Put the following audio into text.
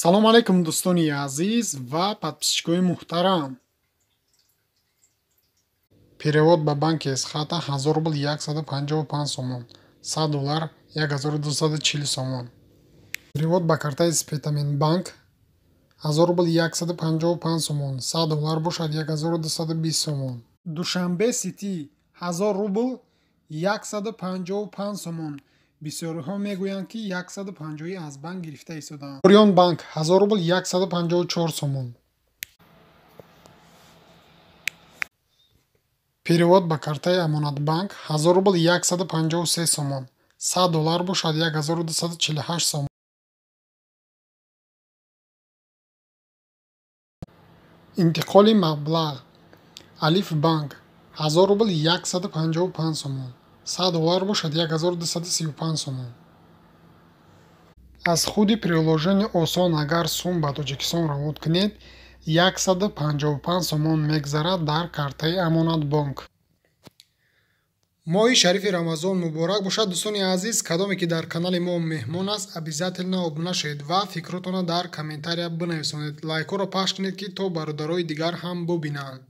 Салом алейкум, дӯстони азиз ва подписчикои муҳтарам. Перевод ба банки Эсхата: 1000 рубл 155 сомон, 100 доллар 1240 сомон. Перевод ба картаи Спитамен банк: 1000 рубл 155 сомон, 100 доллар бошад 1220 сомон. Душанбе Сити: 1000 рубл 155 сомон. Бисёриҳо мегӯянд, ки 150 аз банк гирифта истодаанд. Орион банк: 1000 рубл 154 сомон. Перевод ба картаи Амонатбанк: 1000 рубл 153 сомон, 100 доллар бошад 1248 сомон. Интиқоли маблағ Алиф банк: 1000 рубл 155 сомон, 100 доллар бошад 1235 сомон. Аз худи приложение осон агар сум ба Тоҷикистон равон кунед, 155 сомон мегзарад дар картаи Амонатбонк. Моҳи шарифи Рамазон муборак бошад, дӯстони азиз. Кадоме ки дар канали мо меҳмон аст, обязательно обуна шавед ва фикротонро дар комментария бинависонед. Лайкҳоро пахш кунед, ки то бародарои дигар ҳам бубинанд.